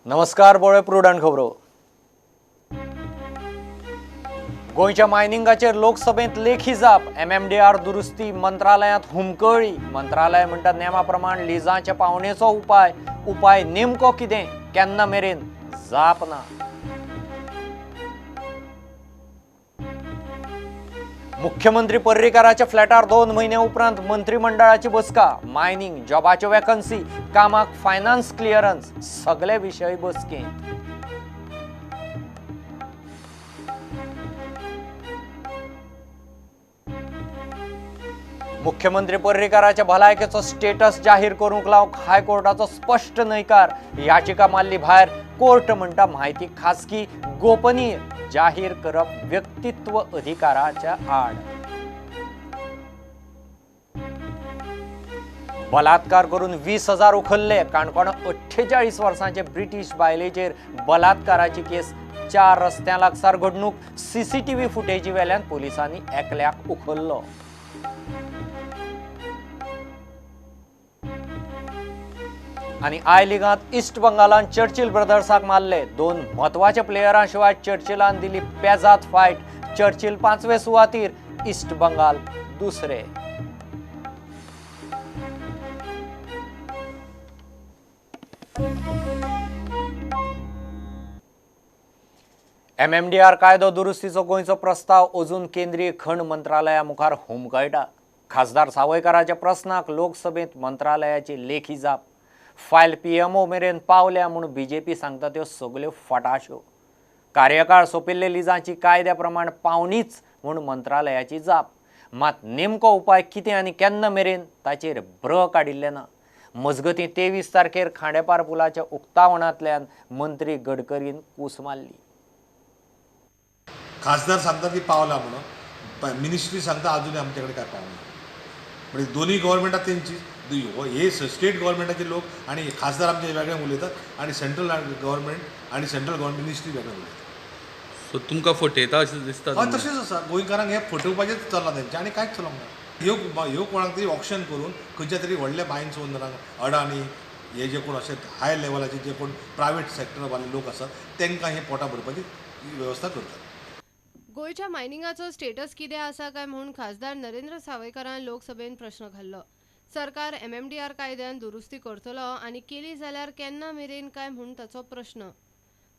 नमस्कार, बोळे प्रुडंट खबरो. गोंयच्या मायनिंगाचेर लोकसभेंत लेखी जाप. एमएमडीआर दुरुस्ती मंत्रालयांत हुमकळी. मंत्रालय म्हणटा नेमा प्रमाण लिजांच्या पावणेचो उपाय. उपाय नेमको कितें, केन्ना मेरेन, जाप ना. मुख्यमंत्री पर्रीकाराच्या फ्लॅटार 2 म्हयने उपरांत मंत्रिमंडळाची बसका. मायनिंग, जॉबाच्यो वेकन्सी, कामाक फायनान्स क्लियरन्स सगळे विशय बसकेंत. मुख्यमंत्री पर्रीकाराच्या भलायकेचो स्टेटस जाहीर करूंक लावंक हायकोर्टाचो स्पश्ट न्हयकार. याचिका मारली भायर. कोर्ट म्हणटा म्हायती खासगी, गोपनीय, जाहीर करप व्यक्तित्व अधिकाराच्या आड. बलात्कार करून 20,000 उखल्ले. काणकोण 48 वर्सांचे ब्रिटीश बायलेचेर बलात्काराची केस. 4 रस्त्यां लागसार घडणूक. सीसीटीव्ही फुटेजी वेल्यान पोलिसांनी एकल्याक उखल्लो. आनी I लिगांत इस्ट बंगालान चर्चिल ब्रदर्साक मारले. 2 म्हत्वाच्या प्लेयरां शिवाय चर्चिलान दिली पेजात फायट. चर्चिल 5वे सुवातीर, इस्ट बंगाल दुसरे. एमएमडीआर कायदो दुरुस्तीचो गोंयचो प्रस्ताव अजून केंद्रीय खण मंत्रालया मुखार हुमकळटा. खासदार सावयकाराच्या प्रस्नाक लोकसभेंत मंत्रालयाची लेखी जाप. फायल पीएमओ मेरेन पावल्या म्हूण बीजेपी सांगता त्यो सगल्यो फटाश्यो. कार्यकाळ सोंपिल्ले लिजांची कायद्या प्रमाण पावणीच म्हूण मंत्रालयाची जाप. मात नेमको उपाय कितें आनी केन्ना मेरेन ताचेर ब्र काडिल्लें ना. मजगतीं 23 तारखेर खांडेपार पुलाच्या उक्तावणांतल्यान मंत्री गडकरीन कूस मारली. खासदार सांगता की पावला म्हणून, मिनिस्ट्री सांगता अजून आमचे कडेन काय पावना. म्हणजे दोन्ही गव्हर्मेंटात तेंची, हे स्टेट गव्हर्मेंटाचे लोक आनी खासदार आमचे वेगळे उलयतात आनी सेंट्रल गव्हर्मेंट आनी सेंट्रल गव्हर्मेंट मिनिस्ट्री वेगळे उलयतात. सो तुमकां फटयता अशें दिसता? हय, तशेंच आसा. गोंयकारांक हें फटोवपाचेंच चल्लां तेंचें आनी कांयच चलोवंक ना. ह्यो ह्यो कोणाक तरी ऑक्शन करून खंयच्या तरी व्हडल्या मायन्स ओनरांक, अडाणी हे जे कोण अशे हाय लेवलाचे जे कोण प्रायवेट सेक्टरवाले लोक आसात तांकां हे पोटां भरपाची वेवस्था करतात. गोंयच्या मायनिंगाचो स्टेटस कितें आसा काय म्हूण खासदार नरेंद्र सावयकारान लोकसभेन प्रश्न घाल्लो. सरकार एमएमडीआर कायद्यान दुरुस्ती करतलो आनी केली जाल्यार केन्ना मेरेन काय म्हूण ताचो प्रश्न.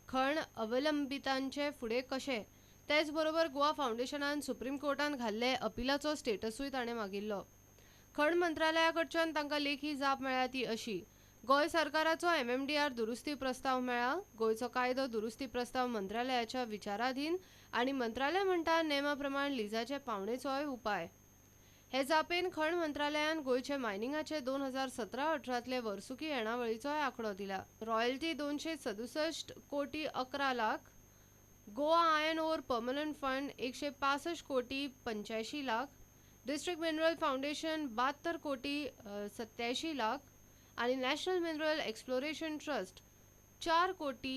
खण अवलंबितांचे फुडें कशें, तेच बरोबर गोवा फावंडेशनान सुप्रीम कोर्टान घाल्ले अपिलाचो स्टेटसूय ताणें मागिल्लो. खण मंत्रालया कडच्यान तांकां लेखी जाप मेळ्ळ्या ती अशी: गोंय सरकाराचो एमएमडीआर दुरुस्ती प्रस्ताव मेळ्ळा. गोंयचो कायदो दुरुस्ती प्रस्ताव मंत्रालयाच्या विचाराधीन आनी मंत्रालय म्हणटा नेमा प्रमाण लिजाचे पावणेचोय उपाय. हे जापेन खण मंत्रालयान गोंयचे मायनिंगाचे 2017-18 वर्सुकी येणावळीचोय आंकडो दिला. रॉयल्टी 267 कोटी 11 lakh, Goa iron ore permanent fund 165 कोटी 85 लाख, डिस्ट्रिक्ट मिनरल फावंडेशन 72 कोटी 87 लाख आनी नॅशनल मिनरल एक्सप्लोरेशन ट्रस्ट 4 कोटी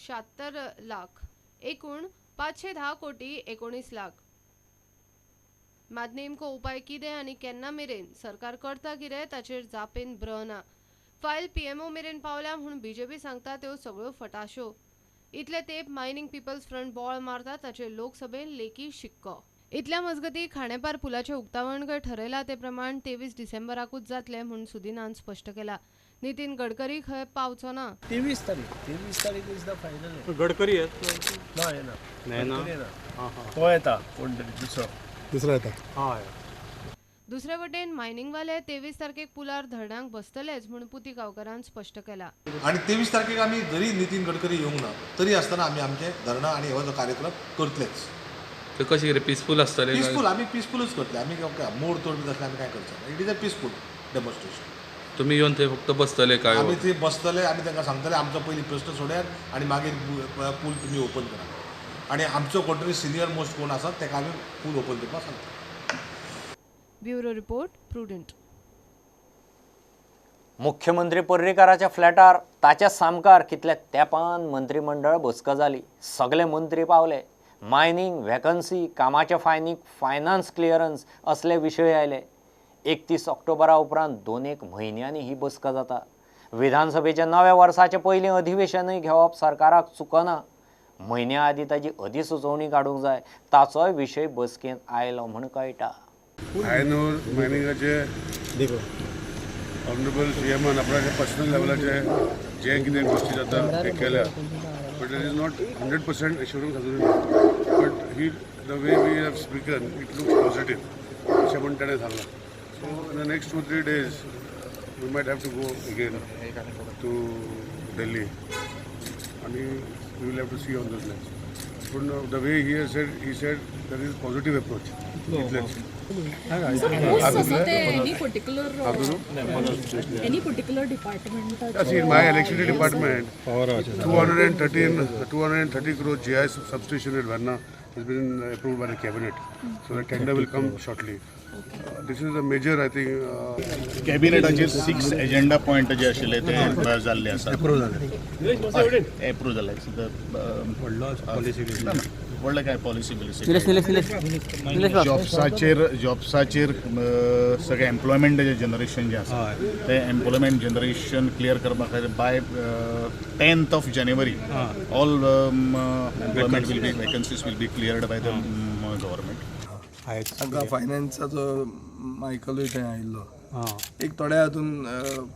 76 लाख, एकूण 510 कोटी 19 लाख. मात नेमको उपाय कितें आनी केन्ना मेरेन सरकार करता कितें ताचेर जापेन ब्र ना. फायल पीएमओ मेरेन पावल्या म्हूण बीजेपी सांगता त्यो सगळ्यो फटाश्यो. इतले तेंप मायनिंग पिपल्स फ्रंट बोळ मारता ताचेर लोकसभेन लेखी शिक्को. इतल्या मजगतीं खांडेपार पुलाचें उक्तावण ठरयलां ते प्रमाण 23 डिसेंबराकूच जातलें म्हूण सुदिनान स्पश्ट केलां. नितीन गडकरी खंय पावचो ना. 23 तारीख, 23 तारीख is the final. Gadkari येत ना, येना, तो येता कोण तरी दुसरो दुसरो येता. हय, दुसरे वटेन मायनिंगवाले 23 तारखेक पुलार धरणाक बसतलेच म्हूण पुती गांवकारान स्पश्ट केला. आनी 23 तारखेक आमी जरी नितीन गडकरी येवंक ना तरी आसतना आमी आमचे धरणां आनी हो जो कार्यक्रम करतलेच. ते कशें कितें पिसफूल आसतलें? पिसफूल, आमी पिसफुलूच करतले. आमी मोड तोड बी तसलें आमी कांय करचे ना. It is a peaceful demonstration. तुमी येवन थंय फक्त बसतले काय? आमी थंय बसतले आनी तांकां सांगतले आमचो पयलीं प्रश्न सोडयात आनी मागीर पूल तुमी ओपन करात. आनी आमचो कोण तरी सिनियर मोस्ट कोण आसा ताका आमी पूल ओपन करपाक सांगता. Bureau report, Prudent. मुख्यमंत्री पर्रीकाराच्या फ्लॅटार ताच्या सामकार कितल्या तेंपान मंत्रिमंडळ बसका जाली. सगळे मंत्री पावले. मायनिंग, वेकन्सी, कामाच्या फायनीक फायनान्स क्लियरन्स असले विशय आयले. 31 ऑक्टोबरा उपरांत 2-1 म्हयन्यांनी ही बसका जाता. विधानसभेच्या नव्या वर्साचे पयलीं अधिवेशनूय घेवप सरकाराक चुकना. म्हयन्या आदीं ताजी अधिसुचोवणी काडूंक जाय. ताचोय विशय बसकेंत आयलो म्हूण कळटा. आयर्न ओर मायनिंगाचे ऑनरेबल सीएमान आपणाचे पर्सनल लेवलाचे जे कितें गोश्टी जाता ते केल्या, but there is not 100% assurance अजून, but he the way we have spoken it looks positive अशें म्हूण ताणें सांगलां. So in the next 2-3 days we might have to go again to Delhi आनी we will have to see on those lines. पूण the way he has said, he said there is positive approach. So posts आसा ते any particular department? See, in my electricity department, 230 crore GI substation at Varna has been approved by the cabinet. So the tender will come shortly. This is a major, I think. कॅबिनेटाचेर 6 agenda point जे आशिल्ले ते जाल्ले आसा, approve जाले. व्हडले काय policy बिलिसी जॉब्साचेर सगळें एम्प्लॉयमेंटाचें generation जें आसा तें एम्प्लॉयमेंट जनरेशन क्लियर करपा खातीर by 10th of January all employment will be vacancies will be cleared by the government. हांगा फायनान्साचो मायकलूय थंय आयिल्लो. एक थोड्या हातून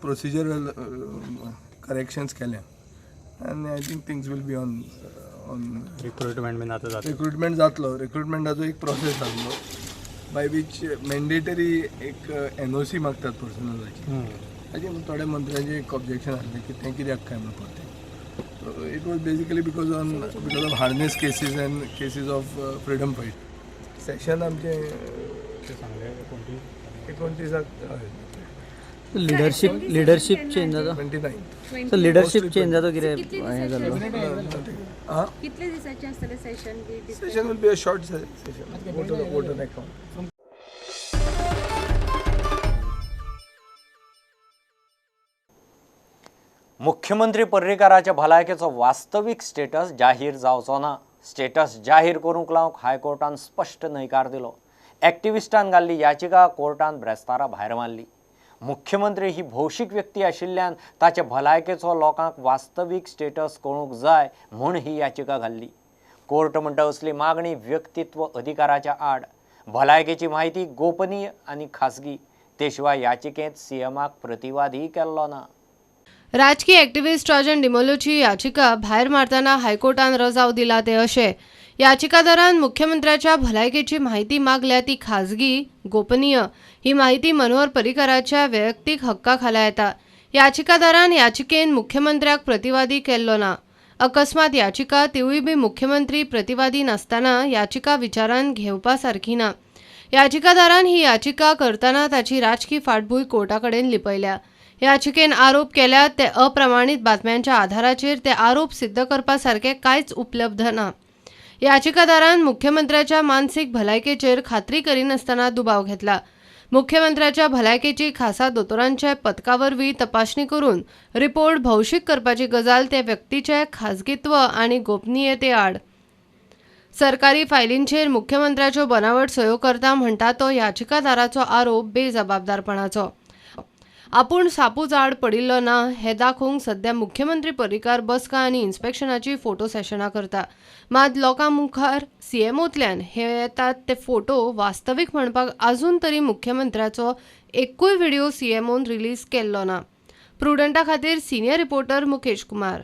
प्रोसिजरल करेक्शन्स केल्या आनी I think things will be on recruitment बीन आतां जाता. रिक्रुटमेंट जातलो. रिक्रुटमेंटाचो एक प्रोसेस जातलो बाय वीच मॅन्डेटरी एक एनओसी मागतात पर्सनलाची. ताजे थोड्या मंत्र्यांचे एक ऑब्जेक्शन आसलें की तें कित्याक काय म्हणून परतें. It was basically because of harness cases and cases of freedom fight. Session आमचें 29 लिडरशीप चेंज जाता. 29 सो लिडरशीप चेंज जाता कितें हें जाल्लो? कितले दिसाचें आसतलें session? Session will be a short session, vote on account. मुख्यमंत्री पर्रीकाराच्या भलायकेचो वास्तवीक स्टेटस जाहीर जावचो ना. स्टेटस जाहीर करूंक लावंक हायकोर्टान स्पश्ट न्हयकार दिलो. एक्टिविस्टान घाल्ली याचिका कोर्टान ब्रेस्तारा भायर मारली. मुख्यमंत्री ही भौशीक व्यक्ती आशिल्ल्यान ताचे भलायकेचो लोकांक वास्तवीक स्टेटस कळूंक जाय म्हूण ही याचिका घाल्ली. कोर्ट म्हणटा असली मागणी व्यक्तित्व अधिकाराच्या आड. भलायकेची म्हायती गोपनीय आनी खासगी. ते शिवाय याचिकेंत सीएमाक प्रतिवादीय केल्लो ना. राजकीय एक्टिविस्ट राजन डिमोलोची याचिका भायर मारतना हायकोर्टान रजाव दिला ते अशें. याचिकादारान मुख्यमंत्र्याच्या भलायकेची म्हायती मागल्या ती खाजगी गोपनीय. ही म्हायती मनोहर पर्रीकाराच्या वैयक्तीक हक्का खाला येता. याचिकादारान याचिकेन मुख्यमंत्र्याक प्रतिवादी केल्लो ना. अकस्मात याचिका तिवूय बी मुख्यमंत्री प्रतिवादी नासतना याचिका विचारान घेवपा सारकी ना. याचिकादारान ही याचिका करतना ताची राजकी फाटभूंय कोर्टा कडेन लिपयल्या. याचिकेन आरोप केल्यात ते अप्रमाणीत बातम्यांच्या आधाराचेर ते आरोप सिद्ध करपा सारके कांयच उपलब्ध ना. याचिकादारान मुख्यमंत्र्याच्या मानसीक भलायकेचेर खात्री करिनासतना दुबाव घेतला. मुख्यमंत्र्याच्या भलायकेची खासा दोतोरांच्या पथका वरवीं तपासणी करून रिपोर्ट भौशीक करपाची गजाल ते व्यक्तीचे खाजगीत्व आनी गोपनीयते आड. सरकारी फायलींचेर मुख्यमंत्र्याच्यो बनावट सयो करता म्हणटा तो याचिकादाराचो आरोप बेजबाबदारपणाचो. आपूण सापूच आड पडिल्लो ना हें दाखोवंक सध्या मुख्यमंत्री पर्रीकार बसका आनी इन्स्पेक्शनाची फोटो सेशनां करता. मात लोकां मुखार सीएमओंतल्यान हे येतात ते फोटो वास्तवीक म्हणपाक आजून तरी मुख्यमंत्र्याचो एक्कूय व्हिडिओ सीएमओन रिलीज केल्लो ना. प्रुडंटा खातीर सिनियर रिपोर्टर मुकेश कुमार.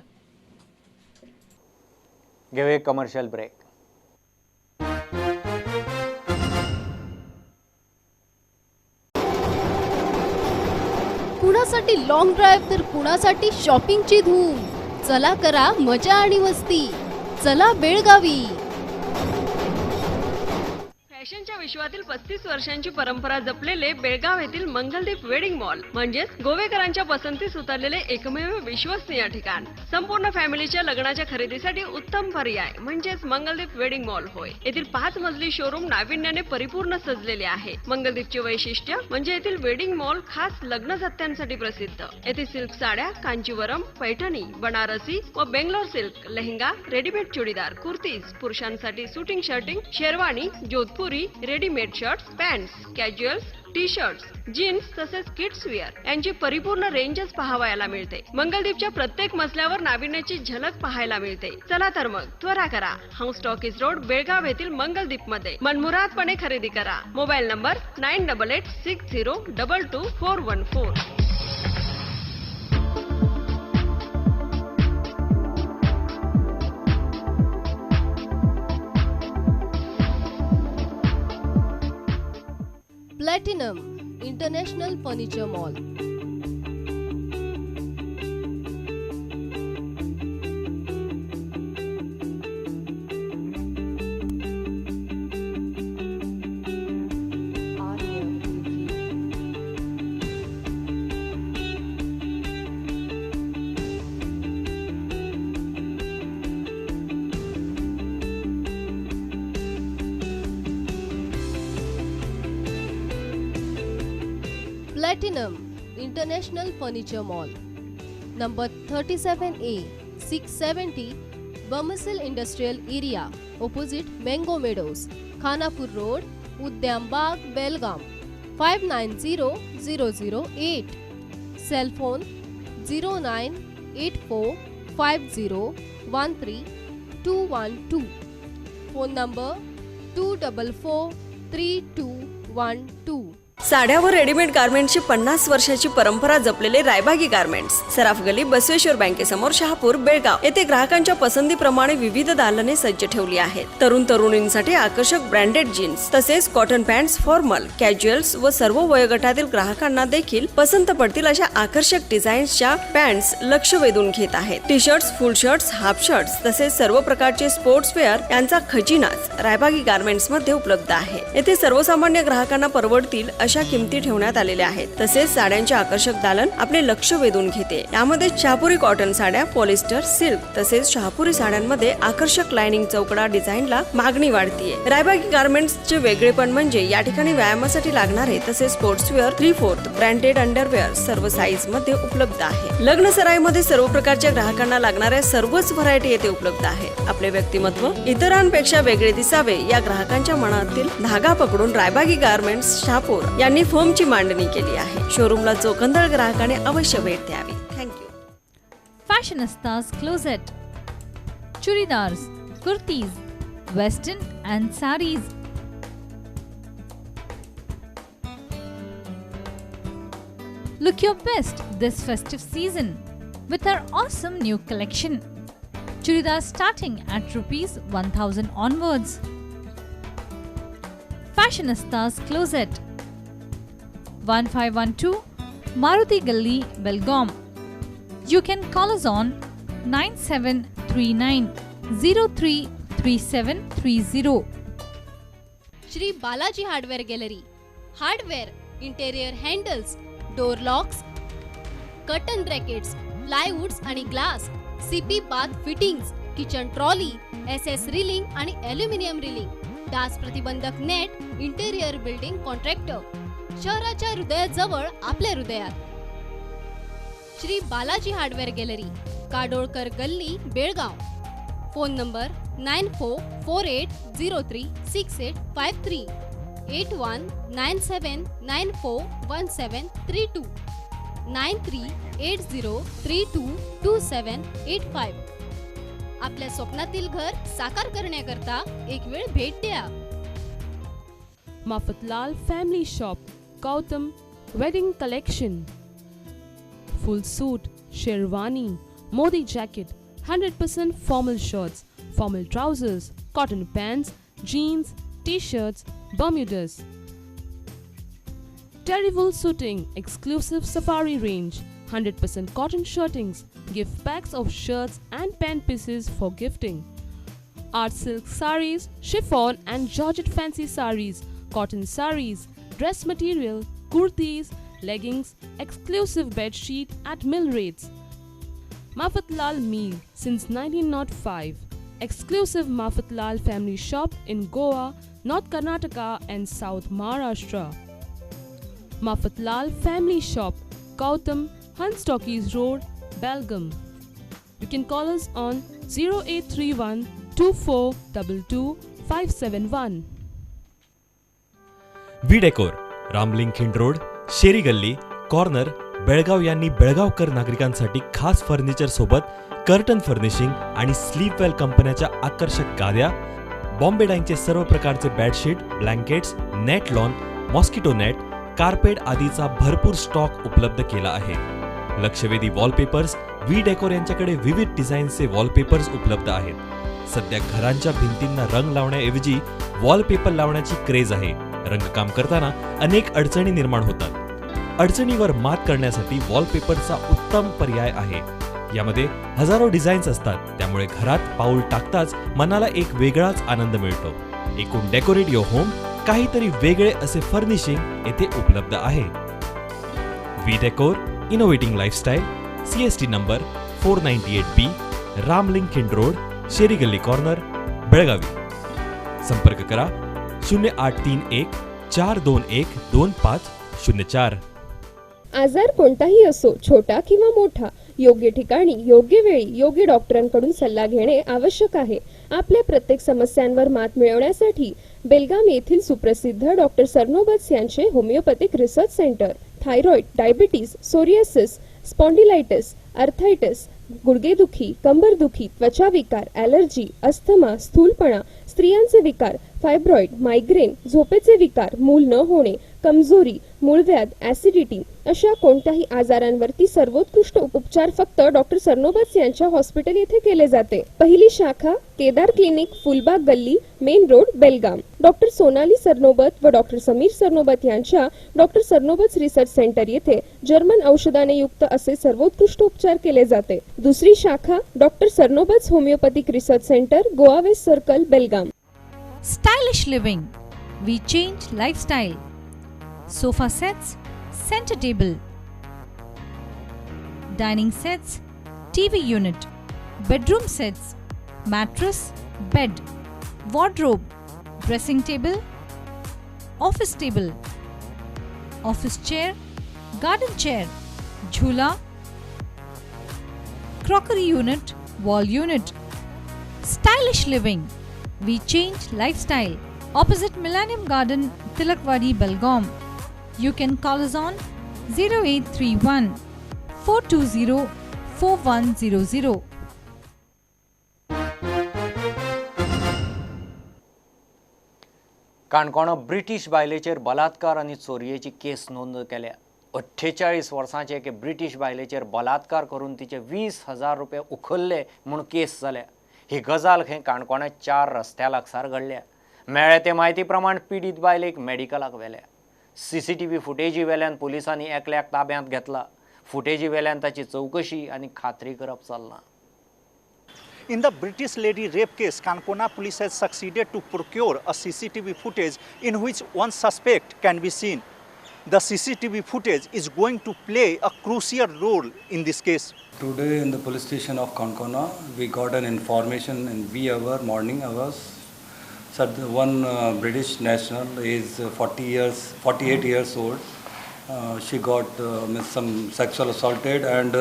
घेवया एक कमर्शियल ब्रेक. कुणासाठी लॉंग ड्राईव्ह तर कुणासाठी शॉपिंगची धूम. चला करा मजा आणि मस्ती. चला बेळगावी. फॅशनच्या विश्वातील 35 वर्षांची परंपरा जपलेले बेळगाव येथील मंगलदीप वेडिंग मॉल म्हणजेच गोवेकरांच्या पसंतीस उतरलेले एकमेव विश्वसनीय ठिकाण. संपूर्ण फॅमिलीच्या लग्नाच्या खरेदीसाठी उत्तम पर्याय म्हणजेच मंगलदीप वेडिंग मॉल होय. येथील 5 मजली शोरूम नाविन्याने परिपूर्ण सजलेले आहे. मंगलदीपचे वैशिष्ट्य म्हणजे येथील वेडिंग मॉल खास लग्न जत्त्यांसाठी प्रसिद्ध. येथे सिल्क साड्या, कांजीवरम, पैठणी, बनारसी व Bangalore silk, lehenga, readymade churidar, kurtis, पुरुषांसाठी suiting shirting, sherwani, Jodhpuri, readymade shirts, pants, casuals, T shirts, jeans तसेच किड्स वेअर यांची परिपूर्ण रेंजच पाहावयाला मिळते. मंगलदीपच्या प्रत्येक मजल्यावर नाविन्याची झलक पाहायला मिळते. चला तर मग त्वरा करा. हंस टॉकीज रोड, बेळगाव येथील मंगलदीप मध्ये मनमुरादपणे खरेदी करा. Mobile number 9886022414. Platinum International Furniture Mall. Platinum International Furniture Mall, number 37A, 670, Bamasil Industrial Area, opposite Mango Meadows, Khanapur Road, Udyam Bagh, Belgaum, 590008. Cell phone 0984501321 2. Phone number 2443212. साड्यावर readymade गार्मेंटची 50 वर्षाची परंपरा जपलेले रायबागी गार्मेंट्स, सराफ गली, बसवेश्वर बँकेसमोर, शहापूर, बेळगाव येथे ग्राहकांच्या पसंतीप्रमाणे विविध दालने सज्ज ठेवली आहेत. तरुण तरुणींसाठी आकर्षक ब्रँडेड जीन्स तसेच कॉटन पॅन्ट्स, फॉर्मल, कॅज्युअल्स व सर्व वयोगटातील ग्राहकांना देखील पसंत पडतील अशा आकर्षक डिझाईन्सच्या पॅन्ट्स लक्ष वेधून घेत आहेत. T shirts, full shirts, half shirts तसेच सर्व प्रकारचे स्पोर्ट्स वेअर यांचा खजिनाच रायबागी गार्मेंट्स मध्ये उपलब्ध आहे. येथे सर्वसामान्य ग्राहकांना परवडतील अशा किमती ठेवण्यात आलेल्या आहेत. तसेच साड्यांचे आकर्षक दालन आपले लक्ष वेधून घेते. यामध्ये शहापुरी कॉटन साड्या, पॉलिस्टर, सिल्क तसेच शहापुरी साड्यांमध्ये आकर्षक लाइनिंग चौकडा डिझाईनला मागणी वाढतीये. रायबागी गार्मेंट्सचे वेगळेपण म्हणजे या ठिकाणी व्यायामासाठी लागणारे तसेच स्पोर्ट्सवेअर, 3/4 ब्रँडेड अंडरवेअर सर्व साईज मध्ये उपलब्ध आहे. लग्न सराईमध्ये सर्व प्रकारच्या ग्राहकांना लागणाऱ्या सर्वच व्हरायटी येथे उपलब्ध आहे. आपले व्यक्तिमत्व इतरांपेक्षा वेगळे दिसावे या ग्राहकांच्या मनातील धागा पकडून रायबागी गार्मेंट्स शहापूर यांनी फर्मची मांडणी केली आहे. शोरूमला चोखंदळ ग्राहकाने अवश्य भेट द्यावी. Thank you. Fashionistas Closet, churidars, kurtis, western and saris. Look your best this festive season with our awesome new collection. Churidars starting at rupees 1000 onwards. Fashionistas Closet, 1512 Maruti Galli, Belgaum. You can call us on 9739 033730. Shri Balaji Hardware Gallery, hardware, interior handles, door locks, curtain brackets, plywoods आणि glass, CP bath fittings, kitchen trolley, SS railing आणि aluminium railing, dance प्रतिबंधक नेट, interior building contractor. शहराच्या हृदयाजवळ, आपल्या हृदयात. Shri Balaji hardware gallery, काडोळकर गल्ली, Belgaum. Phone number 9448036853, 8197941732, 9380322785. आपल्या स्वप्नातील घर साकार करण्याकरता एक वेळ भेट द्या. Mafatlal Family Shop, Gautam Wedding Collection. Full suit, sherwani, Modi jacket, 100% formal shirts, formal trousers, cotton pants, jeans, t-shirts, bermudas. Terry wool suiting, exclusive safari range, 100% cotton shirtings, gift packs of shirts and pant pieces for gifting. Art silk saris, chiffon and georgette fancy saris, cotton saris, dress material, kurtis, leggings, exclusive bed sheet at mill rates. Mafatlal Mill since 1905. Exclusive Mafatlal family shop in Goa, North Karnataka and South Maharashtra. Mafatlal Family Shop, Gautam, Hans Talkies Road, Belgaum. You can call us on 0831 2422 571. V Decor, Ramlingkhind road, Sherigalli corner, Belgaum यांनी बेळगावकर नागरिकांसाठी खास furniture सोबत curtain furnishing आणि स्लीपवेल कंपन्याच्या आकर्षक गाद्या, बॉम्बे डाईंगचे सर्व प्रकारचे bedsheet, blankets, net lawn, mosquito net, carpet आदीचा भरपूर stock उपलब्ध केला आहे. लक्षवेधी वॉलपेपर्स, व्ही डेकोर यांच्याकडे विविध डिझाईन्सचे वॉलपेपर्स उपलब्ध आहेत. सध्या घरांच्या भिंतींना रंग लावण्याऐवजी वॉलपेपर लावण्याची क्रेज आहे. रंगकाम करताना अनेक अडचणी निर्माण होतात. अडचणीवर मात करण्यासाठी वॉलपेपरचा उत्तम पर्याय आहे. यामध्ये हजारो डिझाईन्स असतात, त्यामुळे घरात पाऊल टाकताच मनाला एक वेगळाच आनंद मिळतो. एकूण डेकोरेट your home काहीतरी वेगळे असे फर्निशिंग येथे उपलब्ध आहे. V decor, innovating lifestyle, CST number 498B, Ramlingkhind road, Sherigalli corner, Belagavi. संपर्क करा 0831 421 2504. आजार कोणताही असो, छोटा किंवा मोठा, योग्य ठिकाणी योग्य वेळी योग्य डॉक्टरांकडून सल्ला घेणे आवश्यक आहे. आपल्या प्रत्येक समस्यांवर मात मिळवण्यासाठी बेलगाम येथील सुप्रसिद्ध डॉक्टर सरनोबत यांचे homeopathic research centre. Thyroid, diabetes, psoriasis, spondylitis, arthritis, गुडघेदुखी, कंबरदुखी, त्वचा विकार, ॲलर्जी, अस्थमा, स्थूलपणा, स्त्रियांचे विकार, फायब्रॉइड, मायग्रेन, झोपेचे विकार, मूल न होणे, कमजोरी, मूळव्याध, ॲसिडिटी अशा कोणत्याही आजारांवरती सर्वोत्कृष्ट उपचार फक्त डॉक्टर सरनोबत यांच्या हॉस्पिटल येथे केले जाते. पहिली शाखा केदार क्लिनिक, फुलबाग गल्ली, मेन रोड, बेलगाम. डॉक्टर सोनाली सरनोबत व डॉक्टर समीर सरनोबत यांच्या डॉक्टर सरनोबत रिसर्च सेंटर येथे जर्मन औषधाने युक्त असे सर्वोत्कृष्ट उपचार केले जाते. दुसरी शाखा doctor Sarnobat homeopathic research centre, Goa west circle, Belgaum. Stylish living, we change lifestyle. Sofa sets, center table, dining sets, TV unit, bedroom sets, mattress, bed, wardrobe, dressing table, office table, office chair, garden chair, jhula, crockery unit, wall unit. Stylish living, we change lifestyle. Opposite Millennium Garden, Tilakwadi, Belgaum. You can call us on 0831 420 4100. Canacona British बायलेचेर बलात्कार आनी चोरयेची केस नोंद केल्या. 48 वर्सांचे एके British बायलेचेर बलात्कार करून तिचे 20,000 रुपये उखल्ले म्हूण केस जाल्या. ही गजाल खंय काणकोणा 4 रस्त्या लागसार घडल्या. मेळ्ळे ते म्हायती प्रमाण पिडीत बायलेक मेडिकलाक व्हेल्या. CCTV फुटेजी वेल्यान पुलिसांनी एकल्याक ताब्यांत घेतला. फुटेजी वेल्यान ताची चवकशी आनी खात्री करप चल्लां. In the British lady rape case, Kankona police has succeeded to procure a CCTV footage in which one suspect can be seen. The CCTV footage is going to play a crucial role in this case. Today in the police station of Kankona, we got an information in wee hour, morning hours. So one British national is 48 years old. She got some sexual assaulted and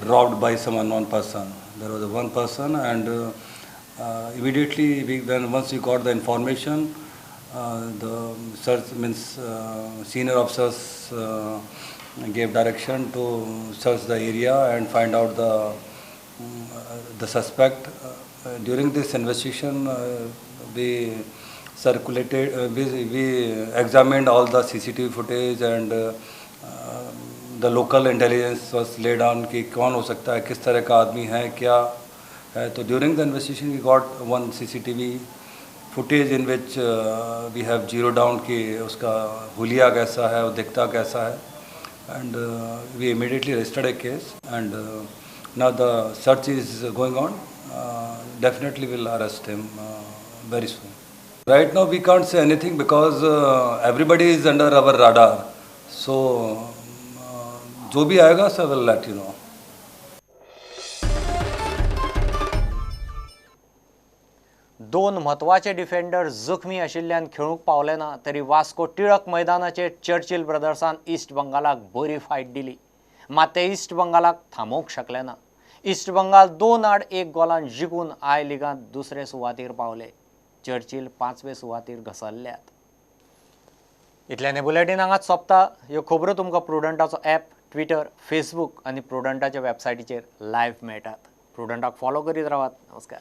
robbed by some unknown person. There was one person, and immediately once we got the information, the search means senior officers gave direction to search the area and find out the suspect. During this investigation, we circulated, we examined all the CCTV footage and the local intelligence was laid down कि कौन हो सकता है, किस तरह का आदमी है, क्या है. तो during the investigation we got one CCTV footage in which we have zero down कि उसका हुलिया कैसा है, वो दिखता कैसा है, and we immediately registered a case and now the search is going on. Definitely will arrest him very soon. Right now we can't say anything because everybody is under our radar. So जो भी आएगा sir will let you know. दोन म्हत्वाचे defender जखमी आशिल्ल्यान खेळूंक पावले ना तरी वास्को टिळक मैदानाचेर चर्चिल ब्रदर्सान ईस्ट बंगालाक बरी फायट दिली, मात ते ईस्ट बंगालाक थांबोवंक शकले ना. ईस्ट बंगाल 2-1 गोलान जिखून I लिगांत दुसरे सुवातेर पावले. चर्चिल 5वे सुवातेर घसरल्यात. इतल्यान बुलेटीन हांगाच सोंपता. ह्यो खबरो तुमकां प्रुडंटाचो ॲप, ट्विटर, फेसबूक आनी प्रुडंटाच्या वेबसायटीचेर लायव्ह मेळटात. प्रुडंटाक फॉलो करीत रावात. नमस्कार.